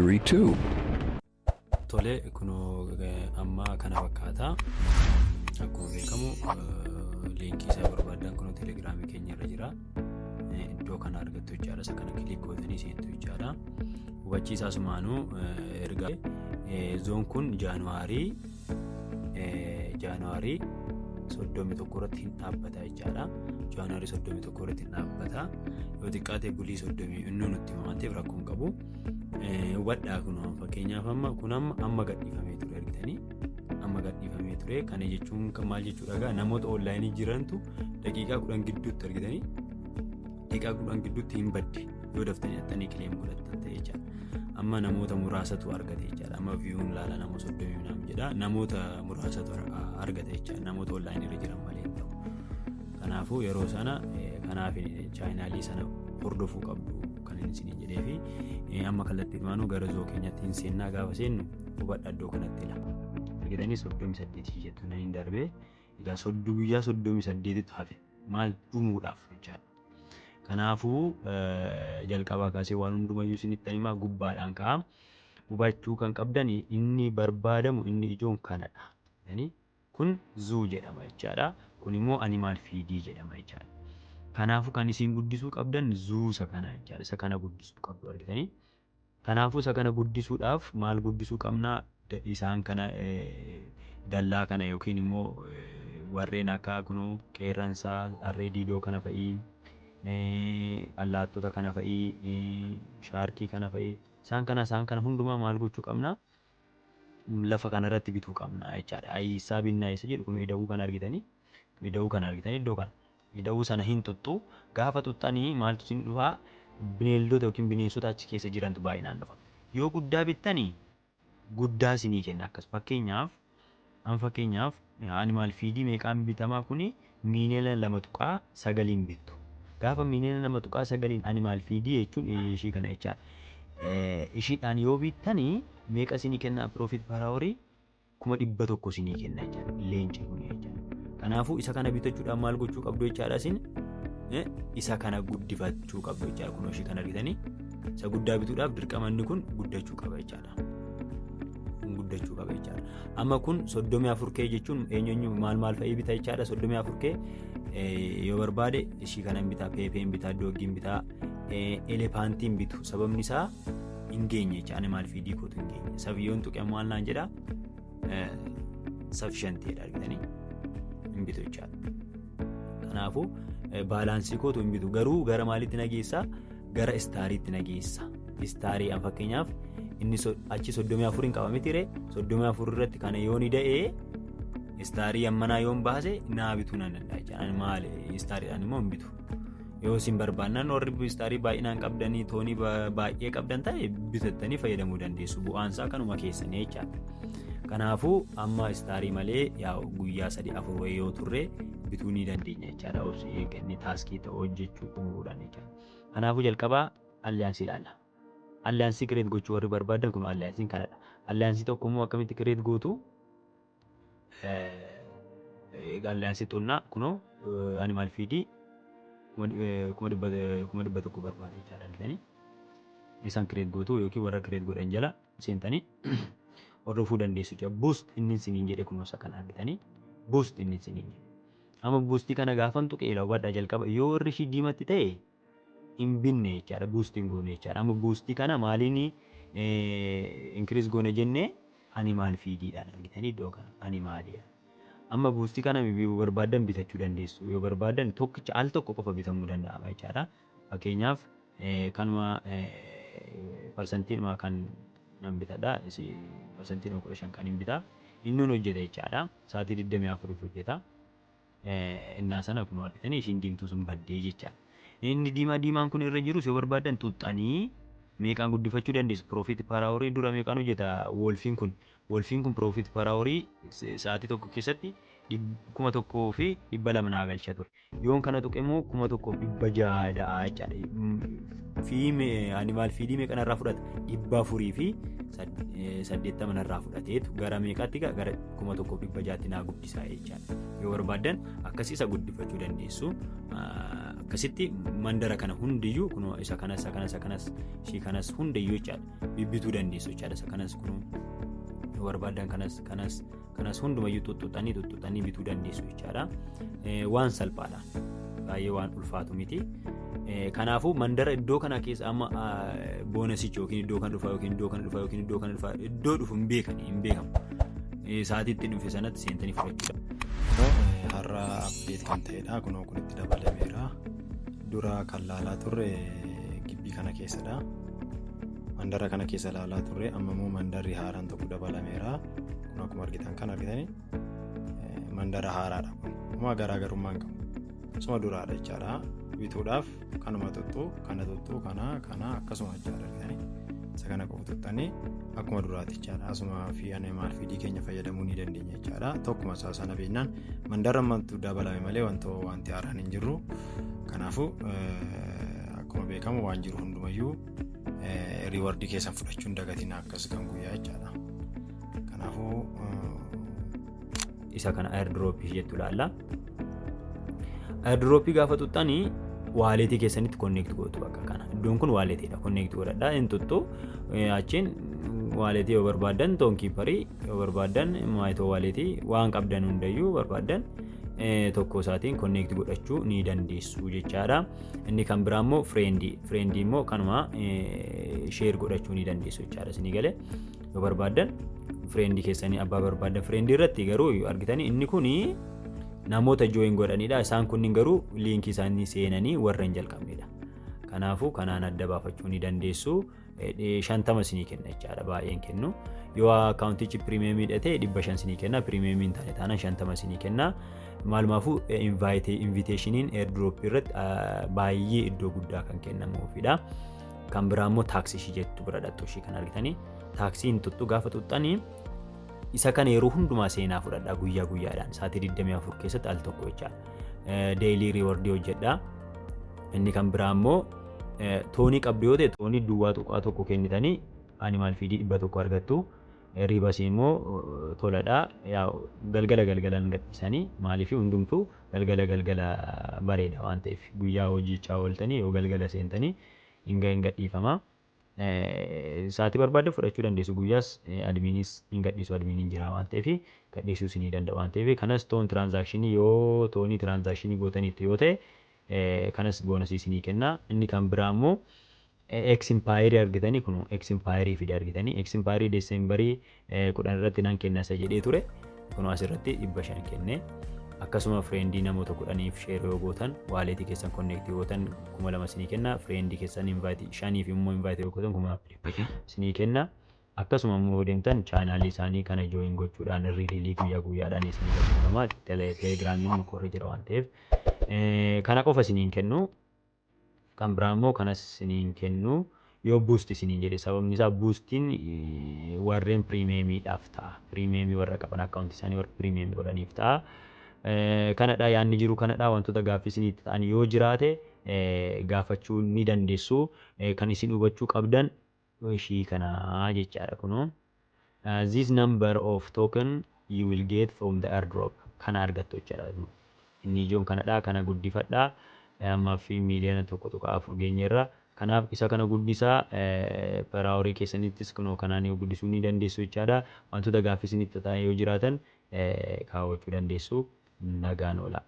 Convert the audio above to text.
32. Tole, kunoo amma kana fakkaata. Akkuma beekamu liinkii isaa barbaadan kunoo Telegramii keenya irra jira. Iddoo kana argattu jechaadha. Isa kana click gootanii seentu jechaadha. Hubachiisaa sumaanuu erga zoon kun January 31 irratti hin dhaabbata jechaadha. January 31 irratti hin dhaabbata. Yoo xiqqaate bulii 30 inni nutti hima waan ta'eef rakkoo hin qabu. Hubadhaa, kun fakkeenyaaf amma kun amma gadhiifamee ture, argitanii, amma gadhiifamee ture. Kana jechuun maal jechuudha? Egaa namoota onlineii jirantu daqiiqaa 10 gidduutti, argitanii, daqiiqaa 10 gidduutti hin badde yoo daftanii dhattanii claim godhattan ta'e jechaadha. Amma namoota muraasatu argate jechaadha. Amma viewun laala, nama 30 naam jedha, namoota muraasatu argate jechaadha. Namoota onlineii irra jiran malee hin ta'u. Kanaafuu yeroo sana kanaaf channelii sana hordofuu qabdu kan inni isiniin jedhee fi amma kallattii dhumaanuu gara zoo keenyatti hin seennaa. Gaafa seennu hubadha, iddoo kanatti ila. Argitanii, 38 jettu nan hin darbee. Egaa guyyaa 38tti hafe maal dhumuudhaaf jechaadha. Kanaafuu jalqabaa kaasee waan hundumayyuu isinitti himaa gubbaadhaan ka'a. Hubachuu kan qabdan inni barbaadamu inni ijoon kanadha. Kun zoo jedhama jechaadha. Kun immoo animal feedii jedhama jechaadha. Kanaafuu kan isin guddisuu qabdan zoo isa kana jechaadha. Isa kana guddisuu qabdu, argitanii. Kanaafuu isa kana guddisuudhaaf maal guddisuu qabnaa? Isaan kana, dallaa kana yookiin immoo warreen akka kunoo qeerransaa, harree diidoo kana fa'ii, allaattota kana fa'ii, sharkii kana fa'ii, isaan kana hundumaa maal gochuu qabnaa? Lafa kanarratti bituu qabna jechaadha. Isaa binnaa isa jedhu kun ida'uu kana argitanii, ida'uu kana argitanii, iddoo kana. Ida'uu sana hin xuxxu. Gaafa xuxxanii maaltu isin dhufaa? Bineeldota yookiin bineensota achi keessa jirantu baay'inaan dhufa. Yoo guddaa bittanii guddaa isinii kenna akkas. Fakkeenyaaf, amma fakkeenyaaf animal feedii meeqaan bitamaa? Kuni miiliyoona 2.9n bittu. Gaafa miiliyoona 2.9n animal feedii jechuun ishii kana jechaadha. Ishiidhaan yoo bittanii meeqa isinii kenna? Profit per hourii 100,000 isinii kenna jechaadha. Leenci kun jechaadha. Kanaafuu isa kana bitachuudhaan maal gochuu qabdu jechaadha? Isin isa kana guddifachuu qabdu jechaadha. Kun ishii kana argitanii, isa guddaa bituudhaaf dirqama inni kun guddachuu qaba jechaadha. Guddachuu qaba jechaadha. Amma kun 34 kee jechuun eenyu maal maal fa'ii bita jechaadha. 34 kee yoo barbaade ishii kana hin bitaa, pepper hin bitaa, dogii hin bitaa, elephantii hin bitu. Sababni isaa hin geenye jecha, animal feedii kootu hin geenye. Sabiyyoon tuqee maal naan jedhaa? Sufficientiidha, argitanii, hin bitu jechaadha. Kanaafuu balanceii kootu hin bitu, garuu gara maaliitti nageessaa? Gara stariitti nageessa. Starii an fakkeenyaaf inni achi 34 hin qaba miti ree? 34 irratti kana yoo ni da'ee starii ammanaa yoon baase naa bituu nan danda'a jechaadha. Maali, stariidhaan immoo hin bitu. Yoo isin barbaannan warri starii baay'inaan qabdanii toonii baay'ee qabdan ta'e bitattanii fayyadamuu dandeessu. Bu'aan isaa kanuma keessanii jechaadha. Kanaafuu amma starii malee yaa guyyaa 3 4 wayii yoo turre bituu ni dandeenya jechaadha. Obsi eegganni taskii ta'u hojjechuu xumuruudhaan jechaadha. Kanaafuu jalqabaa allianceii ilaalla. Allianceii create gochuu warri barbaadan kun allianceiin kanadha. Allianceii tokko immoo akkamitti create gootu? Allianceii xunnaa kunoo animal feedii 100,000 barbaada jechaadha, argitanii. Isaan create gootu yookiin warra create godhan jala seentanii hordofuu dandeessu jechuudha. Boost inni isiniin jedhe kunoo isa kana, argitanii, boost inni isiniin jedhe. Amma boostii kana gaafan tuqee ila hubadhaa, jalqaba yoo warri ishii diimatti ta'e hin binne jechaadha, boostii hin goone jechaadha. Amma boostii kana maaliin increase goone jennee? Animal feediidhaan, argitanii, iddoo kana animaliidha. Amma boostii kana yoo barbaadan bitachuu dandeessu. Yoo barbaadan tokkicha al tokko qofa bitamuu danda'ama jechaadha. Fakkeenyaaf kanuma percentiidhuma kan nan bitadha. Percentiidhuma 15 kan hin bitaa. Inni nun hojjeta jechaadha. Sa'aatii 24 hojjeta. Innaa sana kun argitanii ishiin diimtuu sun baddee jechaadha. Inni diimaa diimaan kun irra jirus yoo barbaadan xuxxanii meeqaan guddifachuu dandeessu? Profit per hourii dura meeqaan hojjeta wolfiin kun? Wolfiin kun profit per hourii sa'aatii tokko keessatti 1,200 naa galcha ture. Yoon kana tuqe immoo 1,600 da'a jechaadha. Fi animal feedii meeqa narraa fudhata? 480 narraa fudhateetu gara meeqaatti? Gara 1,600tti naa guddisaa jechaadha. Yoo barbaaddan akkasii isa guddifachuu dandeessu. Akkasitti Akkasitti mandara kana hundiyyuu, kunoo isa kanas, isa kanas, isa kanas, ishii kanas hundiyyuu jechaadha, bibbituu dandeessu jechaadha. Isa kanas kunoo yoo barbaadan, kanas, kanas, kanas hundumayyuu tuttuqxanii tuttuqxanii bituu dandeessu jechaadha. Waan salphaadha. Baay'ee waan ulfaatu miti. Kanaafuu mandara iddoo kana keessa amma bonusichi yookiin iddoo kana dhufa, yookiin iddoo kana dhufa, yookiin iddoo kana dhufa, iddoo dhufu hin beekani, hin beekamu. Sa'aatiitti dhufe sanatti seentanii fudhachuudha. Har'a update kan ta'edha. Kunoo kun itti dabalameera. Dura kan laalaa turre gibbii kana keessadha. Mandara kana keessa laalaa turre. Amma immoo mandarri haaraan tokko dabalameera. Kun akkuma argitan kan argitanii mandara haaraadha kun. Homaa garaagarummaa hin qabu. Suma duraadha jechaadha. Bituudhaaf kanuma tuttu, kana tuttu, kana, kana akkasuma jechaadha argitanii. Isa kana qofa tuttanii akkuma duraati jechaadha. Asuma fi animal feedii keenya fayyadamuu ni dandeenya jechaadha. Tokkuma isaa sana beeknaan mandara mantu dabalame malee wanti haaraan hin jiru. Kanaafuu akkuma beekamu waan jiru hundumayyuu rewardii keessan fudhachuun dagatiin akkas kan guyyaa jechaadha. Kanaafuu isa kana airdropii jettu ilaalla. Airdropii gaafa tuxxanii walletii keessanitti connect gootu bakka kana. Iddoon kun walletiidha. Connect godhadhaa hin tuttu. Achiin walletii yoo barbaaddan, Tonkeeperii yoo barbaaddan, MyTon walletii waan qabdan hundayyuu barbaaddan tokko isaatiin connect godhachuu ni dandeessu jechaadha. Inni kan biraa immoo friendii. Friendii immoo kanuma share godhachuu ni dandeessu jechaadha. Isinii galee, yoo barbaaddan friendii keessanii abbaa barbaaddan friendii irratti garuu argitanii inni kuni namoota join godhanidha. Isaan kunniin garuu linkii isaanii seenanii warra hin jalqabnedha. Kanaafuu kanaan adda baafachuu ni dandeessu. 50 isinii kenna jechaadha, baay'een kennu. Yoo accountichi premiumii ta'e 500 isinii kenna. Premiumii hin taane taanaan 50 isinii kenna. Maalumaafuu invitationiin airdropii irratti baay'ee iddoo guddaa kan kennamuufidha. Kan biraa immoo taskii ishii jettu bira dhattu, ishii kan argitanii taskiin tuttu. Gaafa tuxxanii isa kana yeroo hundumaa seenaa fudhadhaa, guyyaa guyyaadhaan sa'aatii 24 keessatti al tokko jechaadha. Daily rewardii hojjedhaa. Inni kan biraa immoo TONii qabdu yoo ta'e, TONii 0.1 kennitanii animal feedii 100 argattu. Ribasii immoo toladha. Galgala galgalaan gadhiisanii, maaliif hundumtuu galgala galgala bareeda waan ta'eef, guyyaa hojichaa ooltanii yoo galgala seentanii hin gadhiifama. Sa'aatii barbaadde fudhachuu dandeessu, guyyaas adminis hin gadhiisu, adminiin jira waan ta'eef gadhiisuus ni danda'a waan ta'eef. Kanas TON transactionii, yoo TONii transactionii gootaniitu yoo ta'e, kanas bonusii isinii kenna. Inni kan biraa immoo X Empire argitanii, kun X Empire fide argitanii, X Empire Decemberii 10 irratti nan kenna isa jedhee ture, kun asirratti 500 kenne. Akkasuma friendii namoota 10f share yoo gootan, walletii keessan connectii gootan, 2000 isinii kenna. Friendii keessan inviteii shaniif immoo inviteii yoo gootan, 2500 isinii kenna. Akkasuma immoo deemtan channelii isaanii kana join gochuudhaan riilii guyyaa guyyaadhaan isinii gadhiifama. Telegiraamiin korri jira waan ta'eef kana qofa isiniin kennu. Kan biraa immoo kanas isiniin kennu yoo boost isiniin jedhe. Sababni isaa boostiin warreen premiumiidhaaf ta'a. Premiumii warra qaban, accountii isaanii warra premiumii godhaniif ta'a. Kanadha yaadni jiru, kanadha. Wantoota gaaffii isinitti ta'an yoo jiraate gaafachuu ni dandeessu. Kan isin hubachuu qabdan ishii kana jechaadha kunoo. This number of token you will get from the airdrop, kana argattu jechaadha. Inni ijoon kanadha, kana guddifadha. Ammaa fi miiliyoona 1.4 geenyeerra. Kanaaf isa kana guddisaa, per hourii keessanittis kunoo kanaan yoo guddisuu ni dandeessu jechaadha. Wantoota gaaffii isinitti ta'an yoo jiraatan kaawwachuu dandeessu. Nagaan oola.